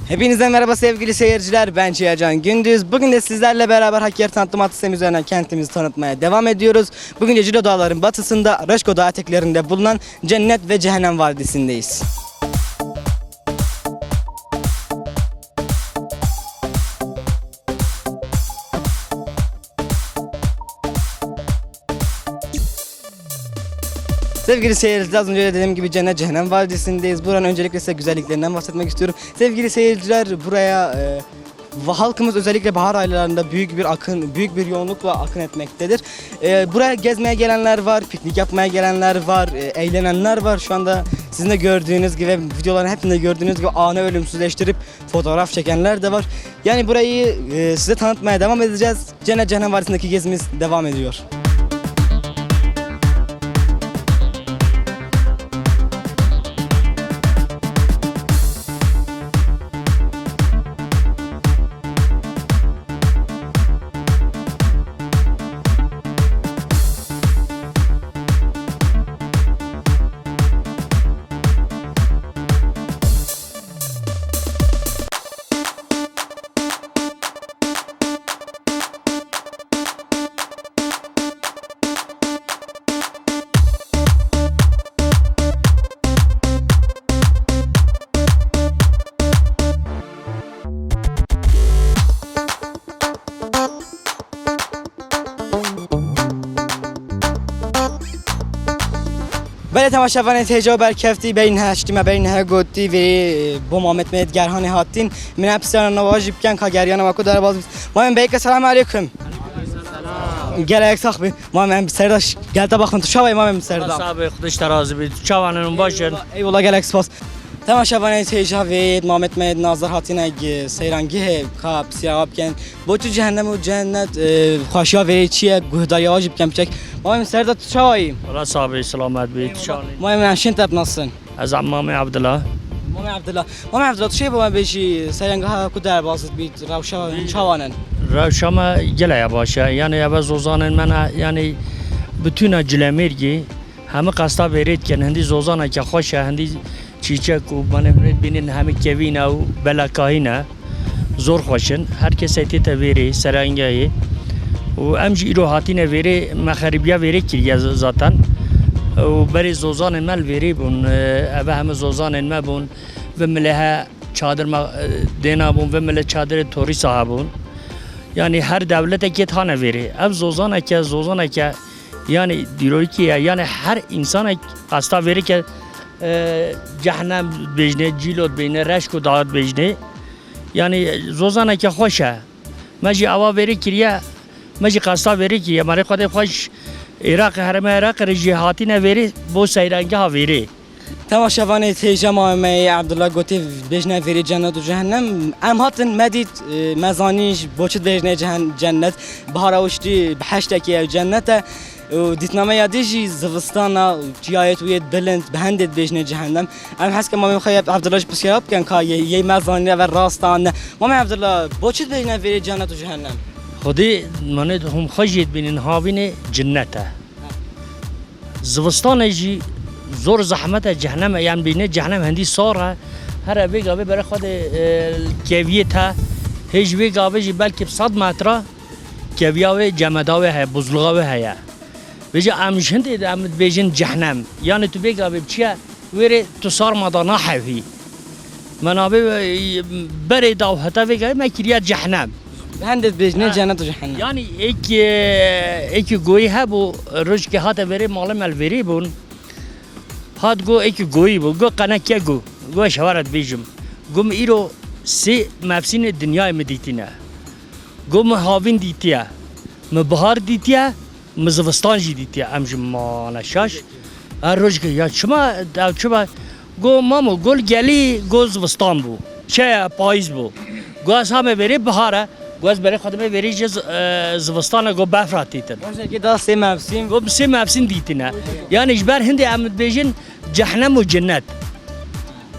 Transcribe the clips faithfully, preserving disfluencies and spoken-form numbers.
Hepinize merhaba sevgili seyirciler, ben Çiğercan Gündüz. Bugün de sizlerle beraber Hakkari Tanıtım adlı sitemizden kendimizi tanıtmaya devam ediyoruz. Bugün de Cilo Dağların batısında, Reşko Dağı eteklerinde bulunan Cennet ve Cehennem Vadisindeyiz. Sevgili seyirciler, az önce de dediğim gibi Cennet Cehennem Vadisi'ndeyiz. Buranın öncelikle size güzelliklerinden bahsetmek istiyorum. Sevgili seyirciler, buraya, e, va-, halkımız özellikle bahar aylarında büyük bir akın, büyük bir yoğunlukla akın etmektedir. E, buraya gezmeye gelenler var, piknik yapmaya gelenler var, e, eğlenenler var. Şu anda sizin de gördüğünüz gibi, videoların hepsinde gördüğünüz gibi anı ölümsüzleştirip fotoğraf çekenler de var. Yani burayı, e, size tanıtmaya devam edeceğiz. Cennet Cehennem Vadisi'ndeki gezimiz devam ediyor. Belê temaşevanê têca berkeftî, berî niha hiştî me, berî niha gotî vê, e, bo Mamed Mehmet Gerhanê hatîn. Min hep sera nava jî bikin ka geriyana me ku derbas bît. Mamed Beyke, selamu aleyküm. Gelek sax bî. Mamed Serdaş, gel te baxin, tu çawa yî Mamed Serdaş? Sax bî, Xudiş te razî bî. Tu çawa ne, baş in? Eyvallah, eyvallah, gelek spas. Temaşevanê têca vê Mamed Mehmet Nazar hatine, e, seyrangihê ka pisiya bikin. Bo tu cehennem û cennet, e, xweşiya vê çi ye, guhdariya jî bikin piçek. Mamed Serdaş, tu çawa yî? Wala sax bî, selamet bî, tu çawa ne? Mamed, em şên te binasin. Ez Mamê Abdullah. Mamê Abdullah. Mamê Abdullah, tu şê bo me bêjî, seryangeha ku derbas dibît, rewşa çawa nin? Rewşa me gelek ya baş e. Yani eve zozanên me ne, yani bütüna Cilemêrgî, hemî qesta vêrê dikin. Hindî zozaneke xweş e, hindî çîçek û, mane, bînin hemî kevîn e û belekahîn e. Zor xweş in. Her kesê tête vêrê, serengehê. Û em jî îro hatine vêrê, me xerîbiya vêrê kiriye z-, zaten. Û berê zozanên me li vêrê bûn. E, eve hemî zozanên me bûn. Vê milê he çadir me, e, dêna bûn. Vê milê çadirê torîsa hebûn. Yani her dewletekê tane vêrê. Ev zozaneke, zozaneke, yani dîrokî ye. Yani her insanek qesta vêrê ke, e, cehnem bêjne, cîlot bêjne, reşk û dawet bêjne. Yani zozaneke xweş e. Me jî ava vêrê kiriye, me jî qesta vêrê kiriye. Me rê Xwedê xweş Iraqê, herêma Iraqê re jî hatine vêrê bo seyrangeha vêrê. Temaşevanê têja ma me yê Abdullah gotê bêjne vêrê cennet û cehennem. Em hatin me dît, e, me zanî ji bo çi dibêjne cehen-, cennet. Bihara wiştî biheştekê ew cennet e. Û dîtname ya dî jî zivistana û çiyayê wê bilind bi hendê dibêjne cehennem. Em hez ke mamê xwe yê Abdullah jî pisyara bikin ka yê, yê me zanîne ve rast an ne. Mamê Abdullah, bo çi dibêjne vêrê cennet û cehennem? Xwedê, mane, hûn xwe jê dibînin havînê cinnet e. Zivistanê jî zor zehmet e, cehennem e, yan bîne cehennem hindî sar e. Here vê gavê bere xwe de, e, keviyê te, hê ji vê gavê jî belkî bi sed metre keviya wê, cemeda wê heye, buzluğa wê heye. Vêca em ji hindê de em dibêjin cehnem. Yanî tu vê gavê biçiye wêrê tu sarma da nahewî. Me navê, e, berê da û heta vê gavê me kiriye cehnem. Bi hindê dibêjin, ha, cennet û cehennem. Yanî êk, e, êkî goyî hebû, rojkê hate vêrê malê me li vêrê bûn. Hat go êkî goyî bû. Go qeneke go. Go ez ji hewa re dibêjim. Go min îro sê mevsîmê dinyayê min dîtîne. Go min havîn dîtiye. Min bihar dîtiye. Min zivistan jî dîtiye, em jî mane şaş. Her rojekê ya çima, ew çima? Go mamo, go li gelî, go zivistan bû. Çeye, payîz bû. Go ez hame vêrê bihar e, go ez berê xwe dime vêrê jî z-, e, zivistan e, go berf re tîtin. Rojekê da sê mevsîm. Go bi sê mevsîm dîtine. Yanî ji ber hindê em dibêjin cehnem û cinnet.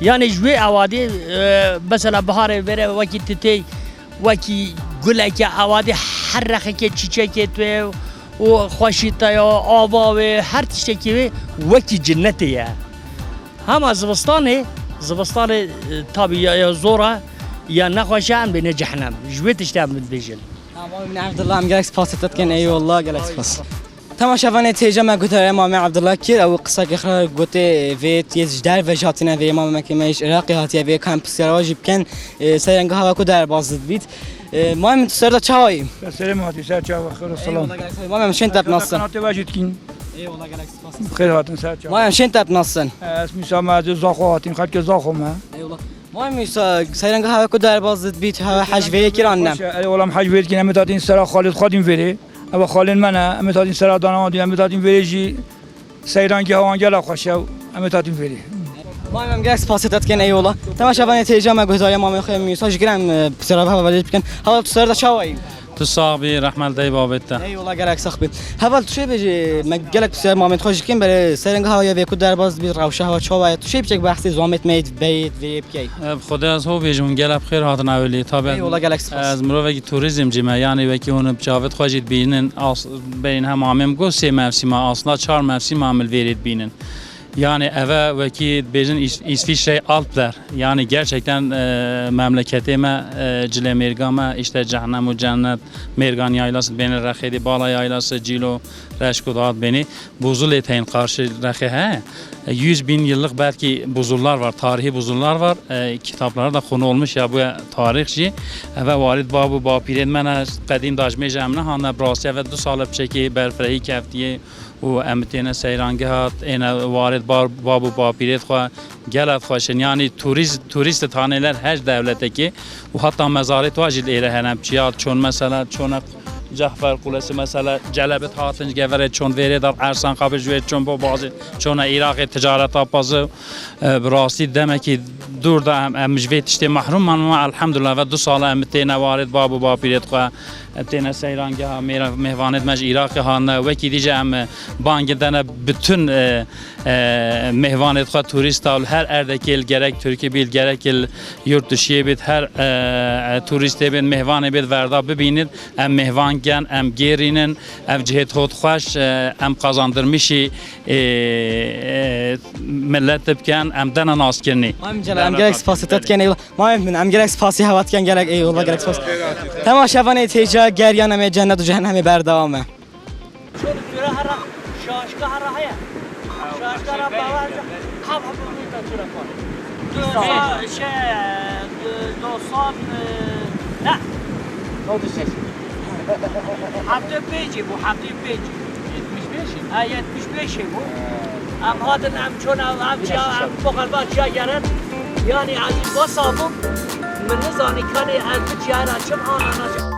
Yanî ji wê ewadiye, e, mesela biharê vere wekî tu tê, wekî guleke ewadiye her rexekê çîçekê tu ye û xweşî te ya, ava wê, her tiştekî wê wekî cinnetê ye. Hema zivistanê, zivistanê, e, tabî ya, ya zor e, Ya nexweşe em bêne cehennem. Ji wê tiştê em dibêjin. Tamam, Emîn Evdullah, em gelek spas te dikin, eyvallah, gelek spas. Temaşevanê têja me guhdariya Mamê Evdullah kir, ew qiseke xwe gotê vê yê ji derve jî hatine vê, mamekê me ji Iraqê hatiye vê, ka em pisyara jî bikin, e, seyrengeha we ku derbas dibît. E, Mamê min tu ser de çawa yî? Serê me hatî, ser çava, xêr û selam. Eyvallah, gelek spas. Mamê min şên te bi nas in. Qenatê we jî dikîn. Eyvallah, gelek spas. Xêr hatin, ser çava. Mamê min şên te bi nas in. Ez Mîsa me, ez Zaxo hatîm, xelkê Zaxo me. Eyvallah. Mamê Mîsa, seyrengeha we ku derbas dibît, ha, hej vê yê kiran ne? Xweş e, erê, wela em hej vê yê dikîn, em ê hatîn sera xalê xwe dîn vêrê. Ew xalên me ne, em ê hatîn sera dana wan dîn, em ê hatîn vêrê jî seyrangeha wan gelek xweş e, em ê hatîn vêrê. Mamê min gelek spasê te dikin, eyvallah. Temaşevanê têja me guhdariya mamê xwe Mîsa, ji gir em, e, pisyara hevalê bikin. Heval tu ser de çawa yî? Tu sax bî, rehmet dey babet te. Eyvallah, gelek sax bî. Heval tu şey bêjî, me gelek pisyar mamê xwe jî dikin, belê seyrengeha we vê ku derbas dibît, rewşa hewa çawa ye? Tu şey biçek behsê zamêt meyt beyt vê yê bikey? Ev Xwedê ez ho bêjim, gelek bi xêr hatin ewilî. Tabi Eyvallah, gelek spas. Ez mirovekî turizmcî me, yanî wekî hûn bi çavêt xwe jî dibînin, as-, berîn hem amêm got sê mevsîma, asla çar mevsîma em li vêrê dibînin. Yanî eve wekî dibêjin Îs-, Îsviçreyê Alpler. Yanî gerçekten, e, memleketê me, e, cilê mêrga me, işte cehennem û cennet, mêrgan yaylası dibêne Rexê dî, Bala yaylası, Cîlo, Reşk û daha dibênî. Buzul ê teyin karşı Rexê he. E, yüz bin yıllık belki buzullar var, tarihi buzullar var. E, kitaplarda konu olmuş ya bu tarih jî. Eve warid bab û bapîrên me ne qedîm dajmêje em nehane, bi rastî eve du sale piçekî berfirehî keftiye û em têne seyrangeha, êne warid bar-, bab û bapîrê xwe gelek xweş in. Yanî turîst, turîst tanêler her dewletekê û heta mezarê xwe jî li êre hene. Çiya çon mesela, çona Cehfer Kulesi mesela, celebit hatin ji geverê çon vêrê de, ersan xwe bi ji wê çon bo bazê çona Iraqê ticareta pazı. E, bi rastî demekî dûr de em, em ji vê tiştê mahrum man, ama elhamdulillah ve du sala em têne warid bab û bapîrê xwe, em têne seyrangeha mêra-, mêvanêt me ji Iraqê hatine. Wekî dî jî em, e, bangê dene bütün, e, e, mêvanêt xwe turîsta li her erdekê li gerek Tirkî bît, gerek li yurt dişiyê bît, her, e, e, turîstê bît, mêvanê bît, verda bibînit. Em mêvan gen, em gêrînin, ev cihê hot xweş, e, em qazandırmişî, e, e, millet bikin, em dene naskirinî. Mamê min, em gelek spasê te dikin, eyvallah. Mamê min, em gelek spasê hewa dikin, gelek eyvallah, gelek spas. Temaşevanê têja geriyan em ê cennet û cehennemê berdewam e. Şöyle göre hara, şaşka hara haya. Şaşka hara bawa, kav hep bunu da çura kar. Doksan, şey, doksan, e, ne? Ne oldu ses? Hafta pêncî bu, hafta pêncî. Yetmiş beş? Ha, yetmiş beş bu. Em hatin, em çona, em çiya, em bu kalba çiya gelen. Yani azî basa bû, min nizanî kanê ez bi çiya ra çim anana.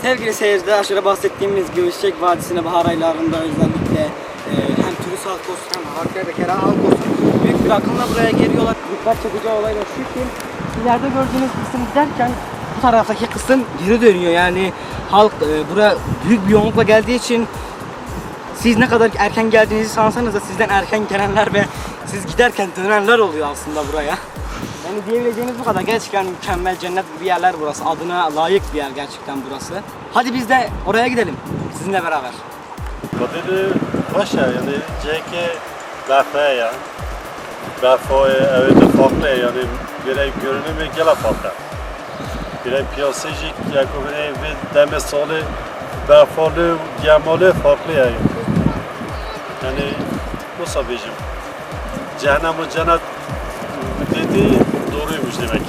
Sevgili seyirciler, aşağıda bahsettiğimiz gibi Çiçek Vadisi'ne bahar aylarında özellikle e, hem turist halkı olsun hem halk ve kera halkı olsun büyük bir akımla buraya geliyorlar. Dikkat çekici olay da şu ki ileride gördüğünüz kısım giderken bu taraftaki kısım geri dönüyor. Yani halk e, buraya büyük bir yoğunlukla geldiği için siz ne kadar erken geldiğinizi sansanız da sizden erken gelenler ve siz giderken dönenler oluyor aslında buraya. Yani diyebileceğiniz bu kadar. Gerçekten mükemmel, cennet gibi yerler burası. Adına layık bir yer gerçekten burası. Hadi biz de oraya gidelim sizinle beraber. Xwedê li xweş e, yanî cihekê berf heye. Berf heye, ew ê tu farklı ye, yanî vêrê görünümê gela farklı. Vêrê piyasê jî, ya ku vêrê vê demê salê berfalê û gemalê farklı ye. Yanî, wisa bêjim. Cehennem û cennet bi têtî doğruymuş demek.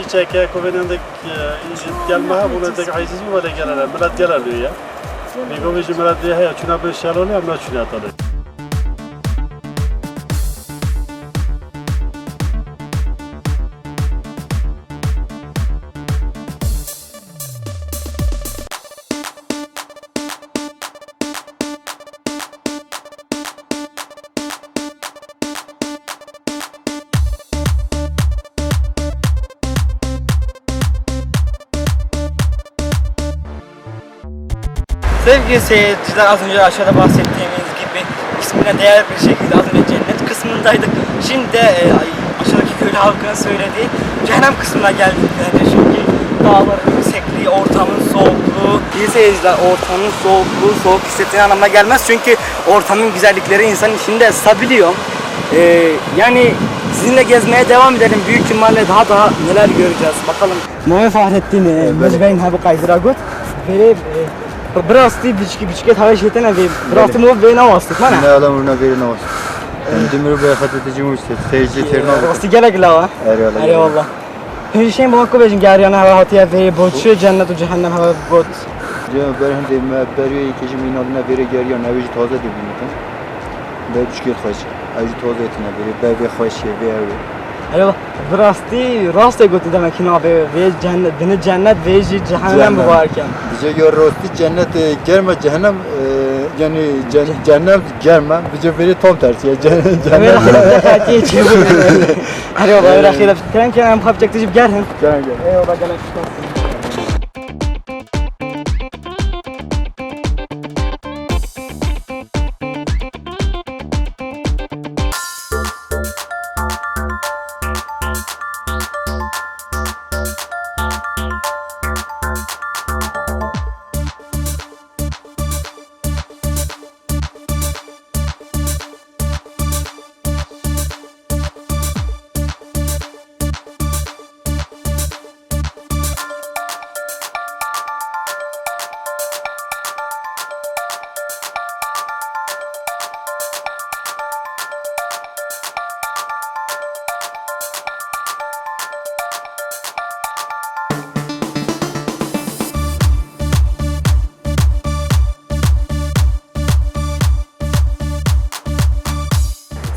Hiç eke ku vênendek, e, gelme ha, bu ne tek aciz bu böyle gelene. Millet gelen diyor ya. Pêgavê ji min re dê heye, çûna bin şelalê, em naçûne talê. Sevgili seyirciler, az önce aşağıda bahsettiğimiz gibi ismine değer bir şekilde az önce cennet kısmındaydık. Şimdi de e, aşağıdaki köylü halkının söylediği cehennem kısmına geldik. Yani çünkü dağların yüksekliği, ortamın soğukluğu. İyi seyirciler, ortamın soğukluğu soğuk hissettiğin anlamına gelmez. Çünkü ortamın güzellikleri insanın içini de ısıtabiliyor. E, yani sizinle gezmeye devam edelim. Büyük ihtimalle daha daha neler göreceğiz. Bakalım. Moyê Fahrettin, e, Evet. Mecbeyn hebu qayzira got. Vêrê, e, bi rastî biçkî, biçkê tavê şêtene vê. Bi rastî mo vê nawastik, mana? Ne alam runa vêrê nawastik. Em dimir be xatir te cimû işte, seyirci terna. Rastî gelek lawa. Eyvallah. Eyvallah. Pênc şey bana ku bêjin geriyana hava hatiye vê boçu cennet û cehennem hava got. Cem berhin de me beriyê kejim inadına vêrê geriyan, ev jî taze de bînitin. Ber biçkê xweş. Ew jî toz etine bêrê. Ber vê xweş e, vê ew e. Eyvallah. Bi rastî, rastê gotî demek ki navê vê cennet, binê cennet, vê jî cehennem Cehennem. Bi bawerken. Bi cê ya rastî cennet, e, germ e, cehennem, e, yani cen-, Ce- cehennem germ e. Bi cê vêrê tam tersi ya. Cen-, Vê cehennem. Rastî qetî çêbû. Eyvallah, vê Ee, rastî de tren ki em xap çekti jî germ. Germ, germ. Eyvallah, gelek.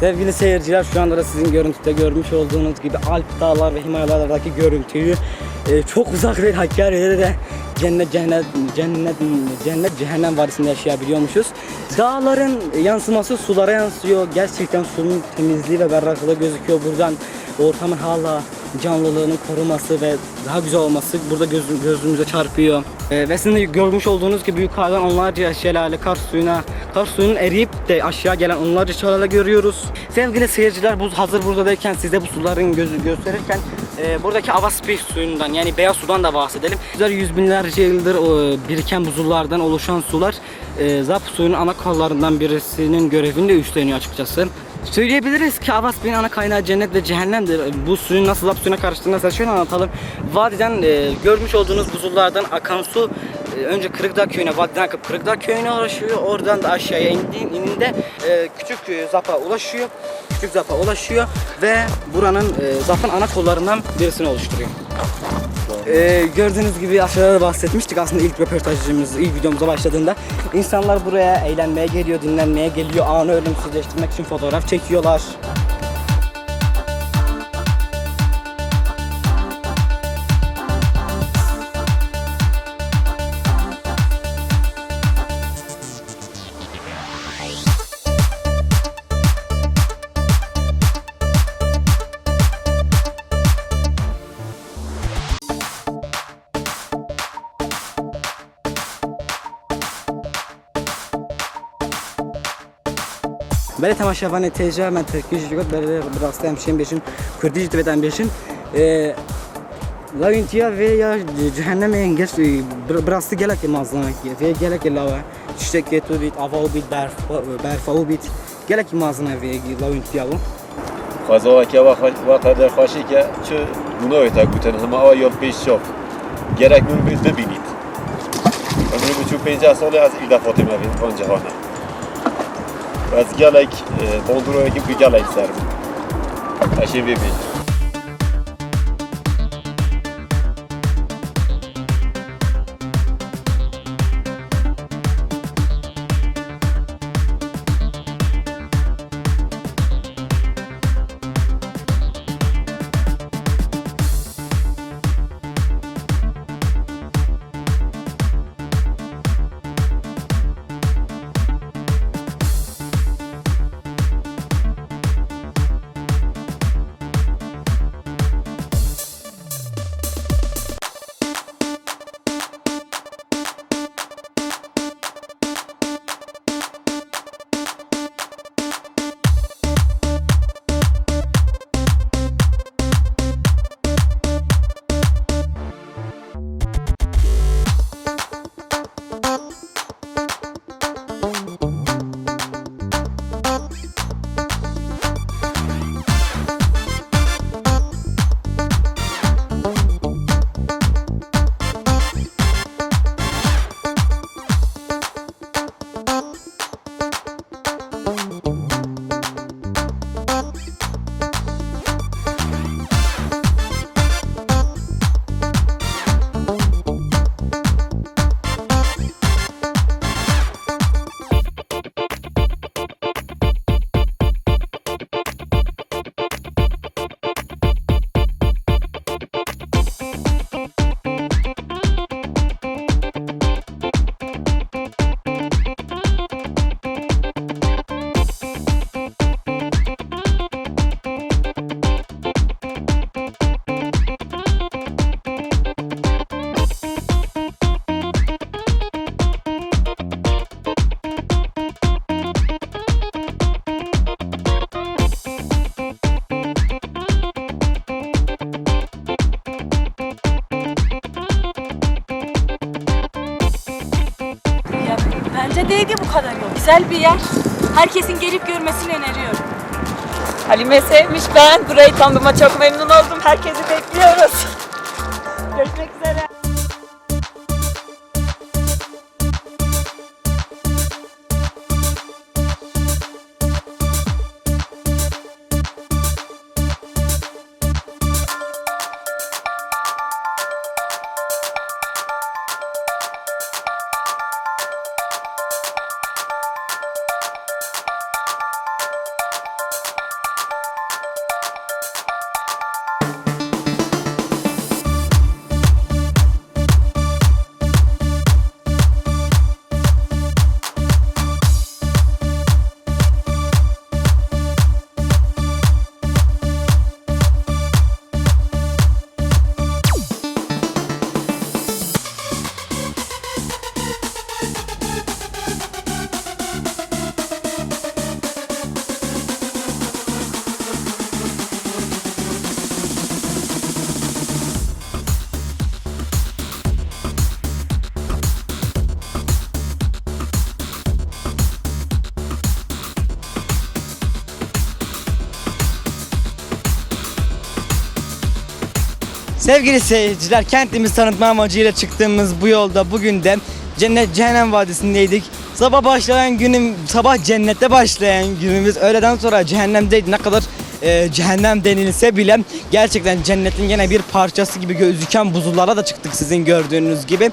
Sevgili seyirciler, şu anda da sizin görüntüde görmüş olduğunuz gibi Alp Dağlar ve Himalayalardaki görüntüyü, e, çok uzak değil, Hakkari'de de cennet, cennet, cennet, cennet, cehennem vadisinde yaşayabiliyormuşuz. Dağların yansıması sulara yansıyor. Gerçekten suyun temizliği ve berraklığı gözüküyor buradan. Ortamın hala canlılığının koruması ve daha güzel olması burada gözü-, gözümüze çarpıyor. Ee, ve sizin de görmüş olduğunüz gibi yukarıdan onlarca şelale, kar suyuna, kar suyunun eriyip de aşağı gelen onlarca şelale görüyoruz. Sevgili seyirciler, bu hazır burada derken, size bu suların gözü gösterirken, e, buradaki Avaspik suyundan, yani beyaz sudan da bahsedelim. Yüz binlerce yıldır, e, biriken buzullardan oluşan sular e, Zap suyunun ana kollarından birisinin görevini de üstleniyor açıkçası. Söyleyebiliriz ki Avaspik'in ana kaynağı cennet ve cehennemdir. Bu suyun nasıl Zap suyuna karıştığını size şöyle anlatalım. Vadiden, e, görmüş olduğunuz buzullardan akan su, e, önce Kırıkdağ köyüne, vadiden akıp Kırıkdağ köyüne ulaşıyor. Oradan da aşağıya indi-, indiğinde, e, küçük, e, Zap'a ulaşıyor. Küçük Zap'a ulaşıyor ve buranın, e, Zap'ın ana kollarından birisini oluşturuyor. Ee, gördüğünüz gibi aşağıda da bahsetmiştik aslında ilk röportajımız, ilk videomuza başladığında. İnsanlar buraya eğlenmeye geliyor, dinlenmeye geliyor, anı ölümsüzleştirmek için fotoğraf çekiyorlar. Belê temaşevanê têja me tirkî jî got, belê bi rastî em şên bêjin, kurdî jî divêt em bêjin. Ee, lawîntiya vê ya cehennemê geş, bi, bi rastî gelekê mezin e. Vê gelekê law e. Tiştekê tu bît, ava û bît, berf, berfa û bît. Gelekî mezin e vê lawîntiya û. Xwezaweke wa xwe-, wa qeder xweşî ke çi guna wê te gotin, hema awa yol pêş çav. Gerek min bê bibînît. Ömrüm çû pênceh salê ez îlk defa tême vê van cihana. Ez gelek, e, bandorayekî bi gelek ser bûm. Eşê vê bê. Ya, bence değdi bu kadar yol. Güzel bir yer. Herkesin gelip görmesini öneriyorum. Halime sevmiş ben. Burayı tanıdığıma çok memnun oldum. Herkesi bekliyoruz. Görüşmek üzere. Sevgili seyirciler, kentimizi tanıtma amacıyla çıktığımız bu yolda bugün de Cennet Cehennem Vadisi'ndeydik. Sabah başlayan günüm, sabah cennette başlayan günümüz öğleden sonra cehennemdeydi. Ne kadar, e, cehennem denilse bile gerçekten cennetin yine bir parçası gibi gözüken buzullara da çıktık sizin gördüğünüz gibi.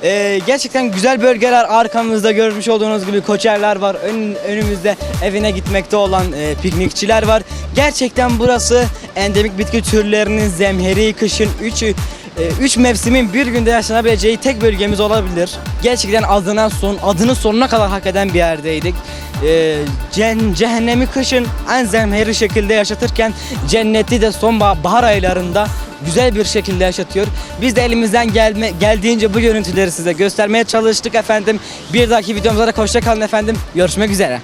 E, gerçekten güzel bölgeler, arkamızda görmüş olduğunuz gibi koçerler var. Ön-, önümüzde evine gitmekte olan, e, piknikçiler var. Gerçekten burası endemik bitki türlerinin zemheri, kışın üç, e, üç mevsimin bir günde yaşanabileceği tek bölgemiz olabilir. Gerçekten adına son, adını sonuna kadar hak eden bir yerdeydik. E, cen-, cehennemi kışın en zemheri şekilde yaşatırken cenneti de sonbahar, bahar aylarında güzel bir şekilde yaşatıyor. Biz de elimizden gelme-, geldiğince bu görüntüleri size göstermeye çalıştık efendim. Bir dahaki videomuzda da hoşça kalın efendim. Görüşmek üzere.